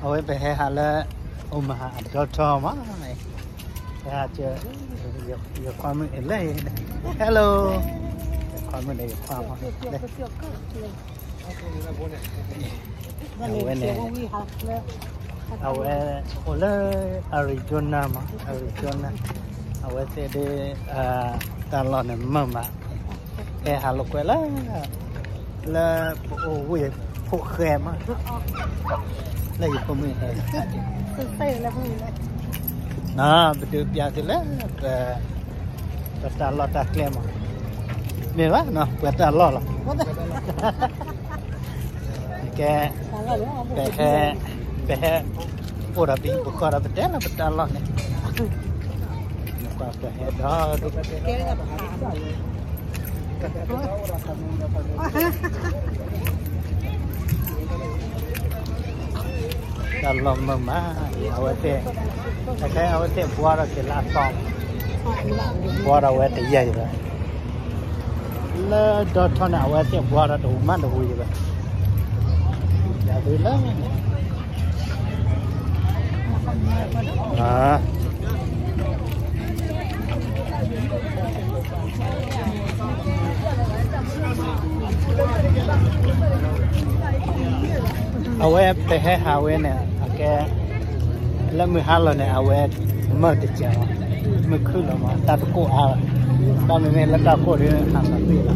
အဝဲပဟဲဟးလၢ အိၣ်မဟါအဒီထီမး, ပဟဲဟးစၢၤ ယခွါမုၣ်အလၢ Hello, ယခွါမုၣ်ဒီးယခွါမး, အဝဲန့ၣ် အဝဲအိၣ်လၢ Arizona မး Arizona, အဝဲသ့ၣ်ဒ် တၢ်လီၢ်န့ၣ်မုာ်မး, ဟဲဟးလိာ်ကွဲလၢ လၢပအိၣ်ဝ့ၢ်ဖိၣ်ဃဲမး, လၢယဖိမုၣ်ဟဲ ပဒုးပျးသုလၢ ပတၢ်လီၢ်တၢ်ကျဲမး, မ့ၢ်ဘၣ်နီၤ ပှၤတၢ်လီၢ်လီၤ, ကဲ, ပဟဲ, ပဟဲ, အိၣ်ဒီးပဟံၣ်ပဃီဒီးပတဲလီၤပတၢ်လီၢ်န့ၣ်, ကွၢ်ပဟဲဒီး တၢ်လီၢ်မုာ်မး, အဝဲသ့ၣ်, တခါအဝဲသ့ၣ်ဘှါထီၣ်က့ၤလၢအသီ, ဘှါထီၣ်ဝဲတယဲၢ်ယဲၢ်, လၢဒီထီန့ၣ် အဝဲသ့ၣ်ဘှါထီၣ်တဝံၤမးတဝံၤယဲၢ်ဘၣ်, ယၤသုလၢ အဝဲပဟဲဟးဝဲန့ၣ် အကဲ လၢမုၢ်ဟါလီၤန့ၣ် အဝဲမုာ်တစဲးလီၤ, မုာ်ခုၣ်လီၤမး တၢ်တကိၢ်အါဘၣ်, ဘၣ်မ့မ့ၢ်လၢတၢ်ကိၢ်ဒီးဟးမၤသ့လီၤ,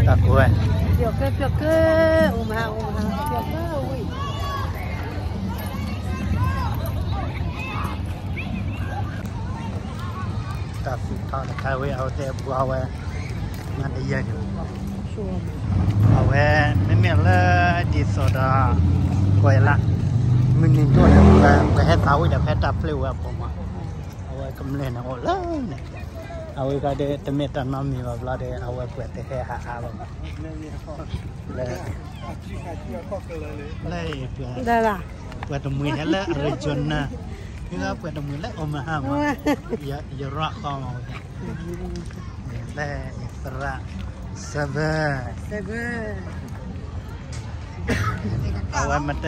တၢ်ကိၢ်ဝဲ တၢ်သူၣ်ထီၣ်တခါဝဲ အဝဲသ့ၣ်ဘှါဝဲ မၤတယဲၢ်န့ၣ်, အဝဲ မ့မ့ၢ်လၢဒ်သိးဒီး ကွဲးလၢ မုၢ်နံၤဒိၣ်န့ၣ် ပဟဲသးဝံၣ်ဒီးဖဲတၢ်ဖျၢၣ်ဝဲအပူၤမး, အဝဲကမျၢၢ်န့ၣ်အိၣ်လၢန့ၣ်, အဝဲကဒီးတမ့ၢ်တၢ်နီတမံၤဘၣ်ဘျီဒီး အဝဲပှဲၤတဟဲဟးအါလီၤမး, လၢ လၢ ပှဲၤတမှံၤဟဲလၢ Arizona, မ့ၢ်ပှဲၤတမှံၤလၢ Omaha မး, ယရၣ်ဃီမး, လၢသရၣ် Seven, အဝဲမ့ၢ်တ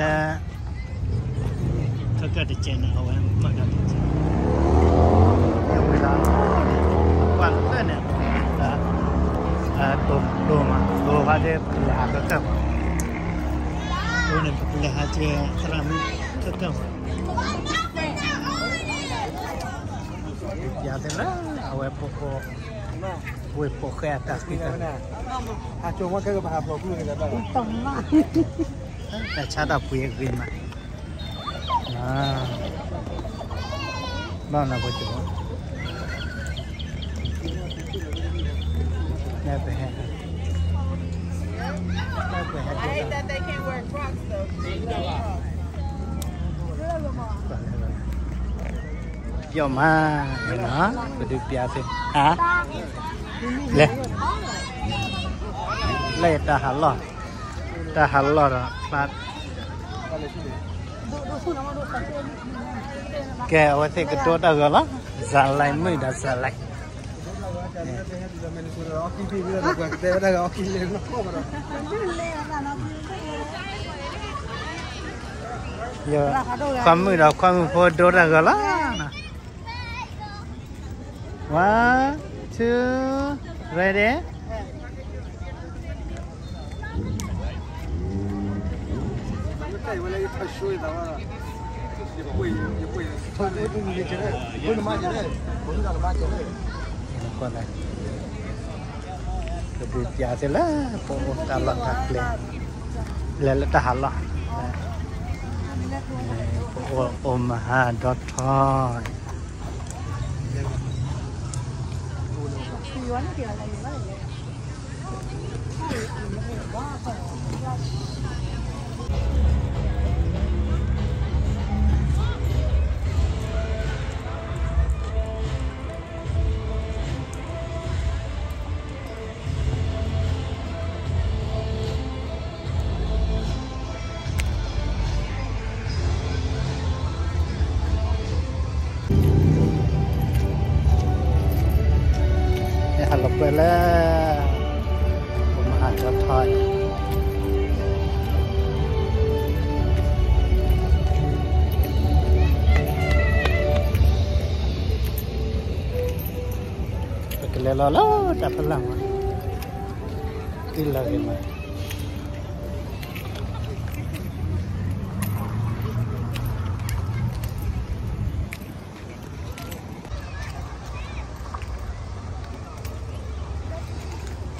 ထၢကၢၣ်တကဲးန့ၣ် အဝဲမၤတၢ်တကဲး, ကွၢ်လၢန့ၣ် တိၤမး တိၤဖးဒ့ပလဲၤဟးထၢကၢၣ်မး, တိၤန့ၣ် ပကလဲၤဟးကဲသရၣ်မုၣ်ထၢကၢၣ်မး, ပျးသ့လၢ အဝဲပအိၣ် ဝ့ၢ်ဖိၣ်ဃဲအတၢ်ကွံတၢ် တၢ်ဆါတၢ်ပှ့ၤအဂ့ၤမး, ဘၣ်နၤဖိကၠိ, ပဟဲ, ပဟဲ, ပျီမး, ပဒုးပျးသ့, ဟါ, လဲၤ, လၢတၢ်ဟးလီၢ်, တၢ်ဟးလီၢ်ဒီးဖျါ, ကဲ အဝဲသ့ၣ်ကဒိတၢ်ဂီၤလီၤ, စၤလဲမုၣ်ဒီးစၤလဲ, ခွါမုၣ်ဒီးခွါမုၣ်ဖိဒိတၢ်ဂီၤလီၤ. One, two, ready. ပဒုးပျးသ့လၢ ပအိၣ်တၢ်လီၢ်တၢ်ကျဲ, လဲၤလၢတၢ်ဟးလီၢ်, ပအိၣ်မဟါဒီထီၣ် ဟဲဟးလိာ်ကွဲလၢ ပမဟါဒီထီၣ် လီၤလၢတၢ်ဖလၢ်မး, ဃံလၤဂ့ၤမး.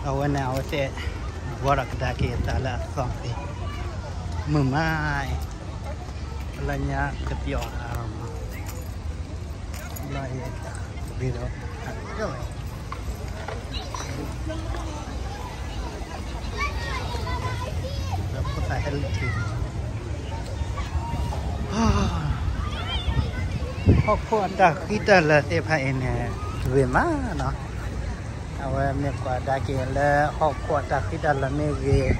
အဝဲန့ၣ် အဝဲသ့ၣ် ဘှီဒီးကဒါက့ၤအသးလၢအသီသ့ၣ်, မုာ်မးအံၤ, လၢညါကပျီၤအါမး, လၢအံၤ ဘ့ၣ်ဒီး ဟီၣ်ခိၣ်အတၢ်ဃံတၢ်လၤသ့ၣ်တဖၣ်အံၤန့ၣ် ဂ့ၤမးနီၤ. အဝဲမ့ၢ်ကွၢ်ဒါက့ၤလၢဟီၣ်ခိၣ်အတၢ်ဃံတၢ်လၤမ့ၢ်ဂ့ၤ,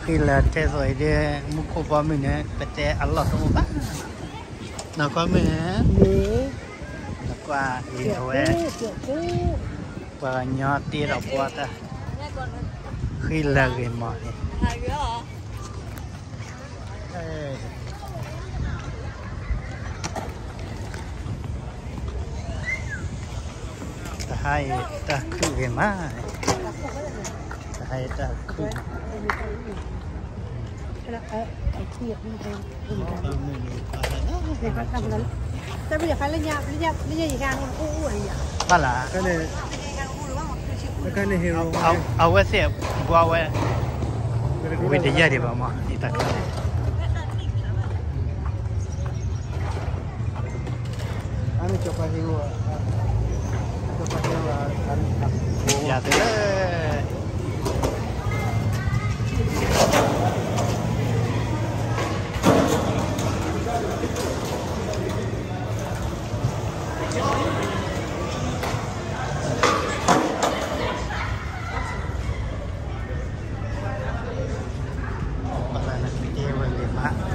ဃံလၤထဲသိးအံၤဒီး မူခိၣ်ဘီမုၢ်န့ၣ် ပတဲအလီၢ်တအိၣ်ဘၣ်. နကွၢ်မ့ၢ်, နကွၢ်အံၤအဝဲ, ပှၤကညီတ့ဒီးပှၤတၢ် ဃံလၤဂ့ၤမးန့ၣ် တဟါအံၤတၢ်ခုၣ်ဂ့ၤမး, တဟါအံၤတၢ်ခုၣ်မး. ဘၣ်လၢ, အဝဲသ့ၣ်ဘှီဝဲ, ဝ့ၢ်တယၢ်ဒံးဘၣ်မး အံၤတၢ်ခုၣ်န့ၣ် ယၤသ့ၣ်လၢ ပှၤလၢနကတ့ဝဲလံမး.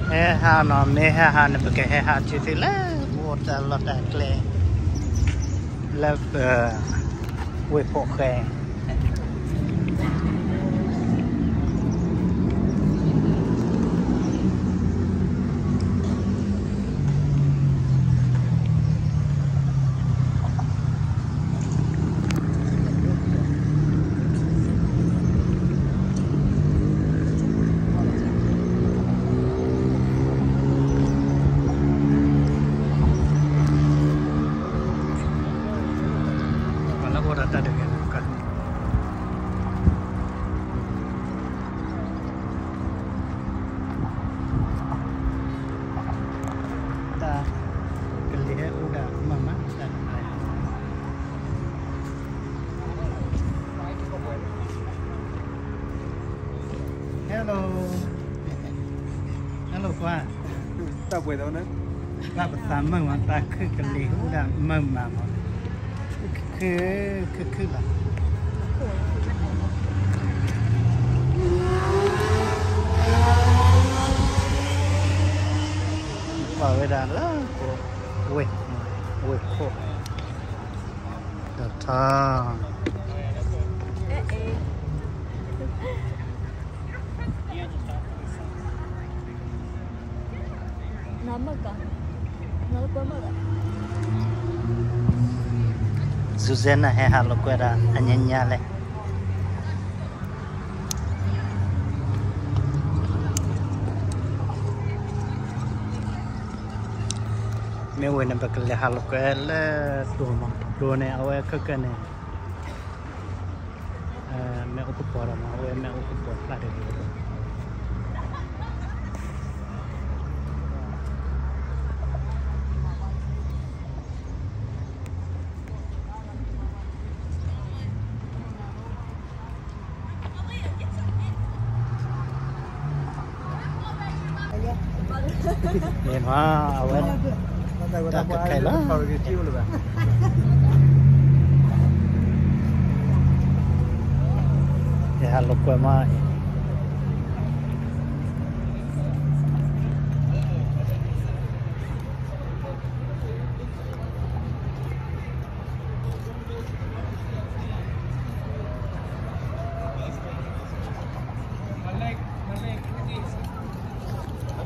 ဟဲဟးနီၤ မ့ၢ်ဟဲဟးန့ၣ် ပကဟဲဟးတုၤသ့လၢ ပအိၣ်တၢ်လီၢ်တၢ်ကျဲ လၢပ ဝ့ၢ်ဖိၣ်ဃဲ ပှၤလၢအိၣ်ဒီးတၢ်တဂ့ၤန့ၣ် တၢ်ကလံၤဟဲအိၣ်ဒၣ်မးမး တၢ်တခါအံၤ Hello, hello ကွၢ်, တၢ်ပှဲၤဒီးန့ၣ် ဘၣ်ပသးမုာ်မး တၢ်ခုၣ်ကလံၤအိၣ်ဒၣ်မးမးမး, ခုၣ် ခုၣ် ခုၣ်လီၤ. ကွၢ်ဝဲဒၣ်လၢ ဝ့ၢ် ဝ့ၢ်ခိၣ် ဒီးထီ Suzanne ဟဲဟးလိာ်ကွဲဒၣ်အညါညါလဲၣ်. မ့ၢ်ဝဲန့ၣ် ပကလဲၤဟးလိာ်ကွဲလၢတိၤမး, တိၤန့ၣ် အဝဲခဲကနံၣ်န့ၣ် မ့ၢ်အိၣ်ကပီၤဒီးမး အဝဲမ့ၢ်အိၣ်ကပီၤဖျါတဂ့ၤဒီး မ့ၢ်မး အဝဲ တၢ်ကခဲလၢာ် ယဟးလိာ်ကွဲမး Hello,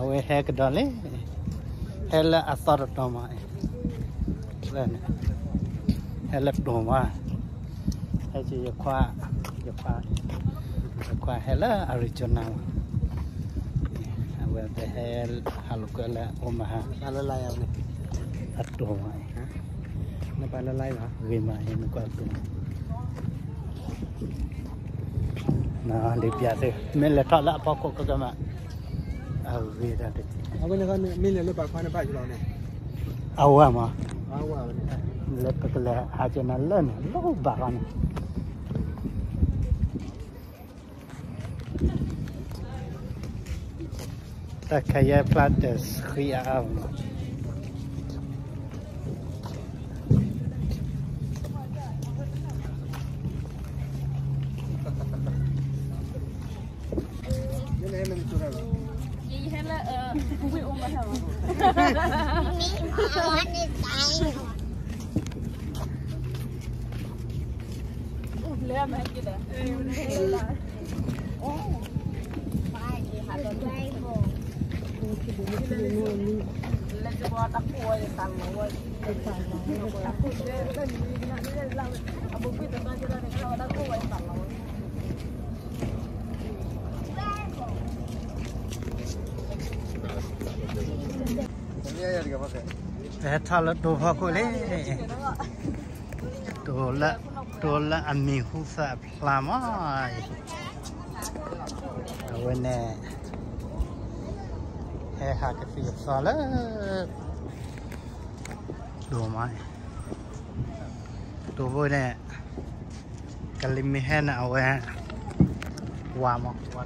အဝဲဟဲကဒီးလံ, ဟဲလၢအသီတတီၤမး, ဟဲလၢတိၤမး, ဟဲက့ၤယခွါ, ယခွါ, ယခွါဟဲလၢ Arizona မး, အဝဲပဟဲဟးလိာ်ကွဲလၢ Omaha အတိၤမး, ဂ့ၤမး နကွၢ်တိၤ လံပျးသ့ၣ် မ့ၢ်လဲၤထီၣ်လၢအဖီခိၣ်ကကမး, အဂ့ၤဒၣ်တက့ၢ်, အဝဲမ့ၢ်လဲၤလၢဘၣ်ခွါန့ၣ်ဘၣ်ယလီၤန့ၣ်, အဝဲမး, လၢပကလဲၤဟးကနၤလၢန့ၣ် လၢဘၣ်ခွါန့ၣ်, တၢ်ခါယဲၢ်ဖျါတဆှံအါအါမး ပဟဲထီၣ်လၢတိၤဖီခိၣ်လံ, တိၤလၢ, တိၤလၢအမံၤဟူသၣ်အဖျါမး, အဝဲန့ၣ် ဟဲဟးကသံၣ်ကသီလၢ တိၤမး, တိၤဘိန့ၣ် ကလံၤမ့ၢ်ဟဲန့ၣ် အဝဲ ဝါမး, ဝါ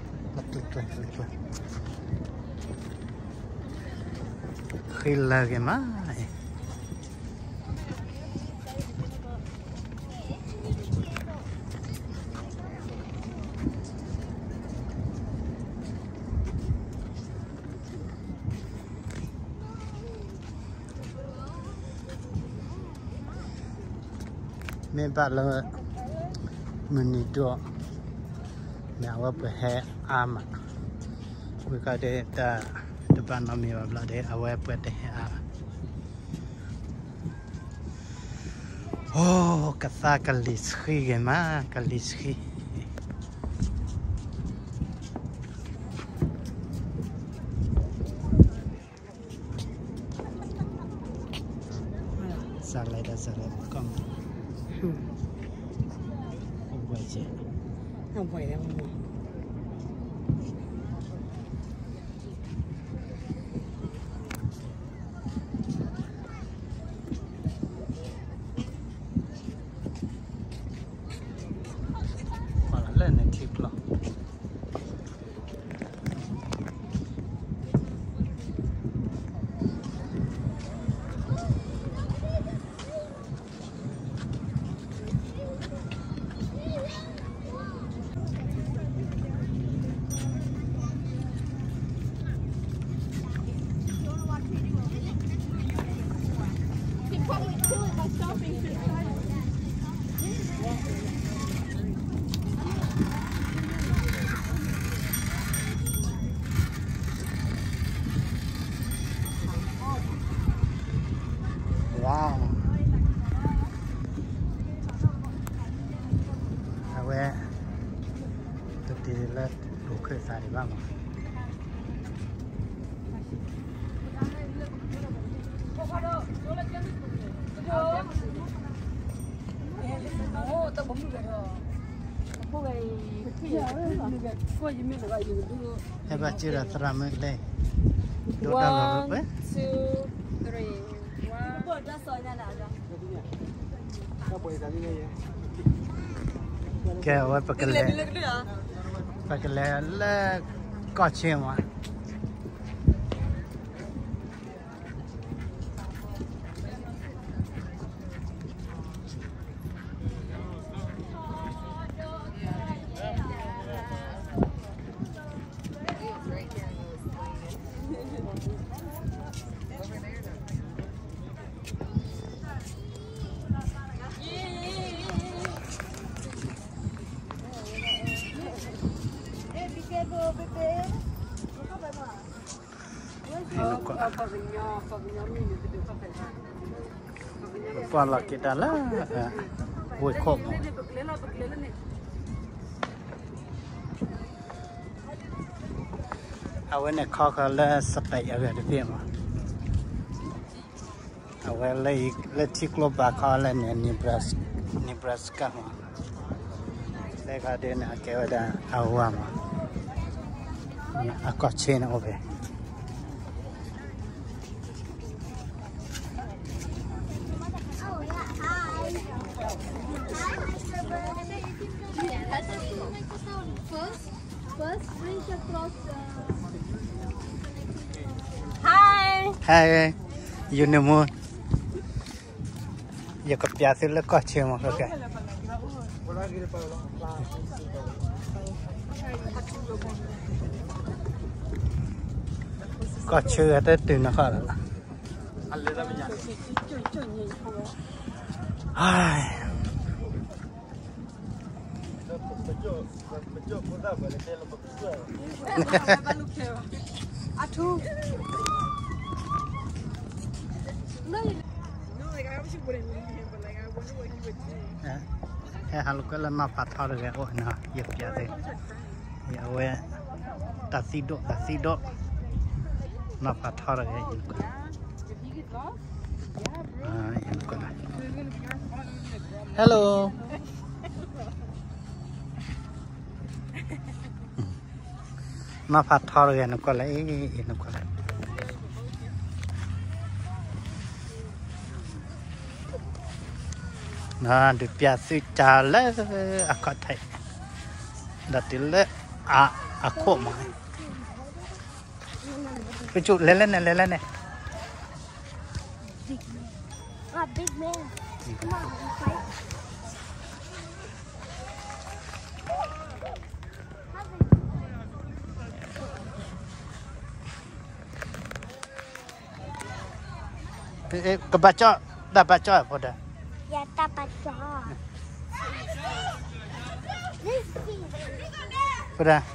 ကျၢၤကျၢၤကျၢၤကျၢၤ, ဃံလၤဂ့ၤမးအံၤ. မ့ၢ်ဘၣ်လၢ မုၢ်နံၤဒိၣ် မ့ၢ်အဝဲပဟဲအါမး, ဝံၤခါဒဲး တၢ်တဘၣ်နီတမံၤဘၣ်ဘျီဒီး အဝဲပှဲၤတဟဲအါဘၣ်. အိ ကသါကလံၤဆှံဂ့ၤမး, ကလံၤဆှံ. စးလဲၤဒီးစးလဲၤကီၢ်မး, အဝဲကဲ, အဝဲလဲၣ်မး. ပှၤလၢန့ၣ်ထံကျီၢ် Wow. အဝဲ တတ့ၤလၢတိၤခၢၣ်သးဒံးဘၣ်မး. ဟဲဘၣ်စၢၤဒီးသရၣ်မုၣ်လဲၣ်, ဒိၣ်တၢ်လီၤဝဲပှဲၤ. One, two, three. One. ကဲ အဝဲပကလဲၤ, ပကလဲၤလၢကီၢ်ဆ့မး. ပကွၢ်လီၤက့ၤတၢ်လၢ ဝ့ၢ်ခိၣ်မး, အဝဲန့ၣ်ခီဃီလၢ state အဂၤတဘ့ၣ်မး, အဝဲလၢထံကျိဘၣ်ခီလၢန့ၣ် Nebraska မး, လၢခီဒုန့ၣ် အကဲဝဲဒၣ် Iowa မး, အကီၢ်ဆၢန့ၣ်အိၣ်ဖဲ Hi, ယူၤန့ၣ်မူ, ယကပျးသုလၢကီၢ်ဆၢမး, ကီၢ်ဆၢဂၤတတုၤနီၤဃီလီၤ, ဟဲဟးလိာ်ကွဲလၢနီၢ်ဖးထီတဂၤအိၣ်နီၤ, ယပျးသု, အဝဲ တၢ်သံဒိၣ် တၢ်သံဒိၣ်, နီၢ်ဖးထီတဂၤ, Hello, နီၢ်ဖးထီတဂၤ နကွၢ်လၢ အံၤ နကွၢ်လၢ ဒုးပျးသုကၢ်လၢအခီၣ်ထံး, ဒီးတုၤလၢအခိၣ်မး, ပကၠူၣ်လဲၤလဲၣ်န့ၣ် လဲၤလဲၣ်န့ၣ် ကဘၣ်ကၠီၣ်, တၢ်ဘၣ်ကၠီၣ်ဖိဒီး, ဖိဒီး,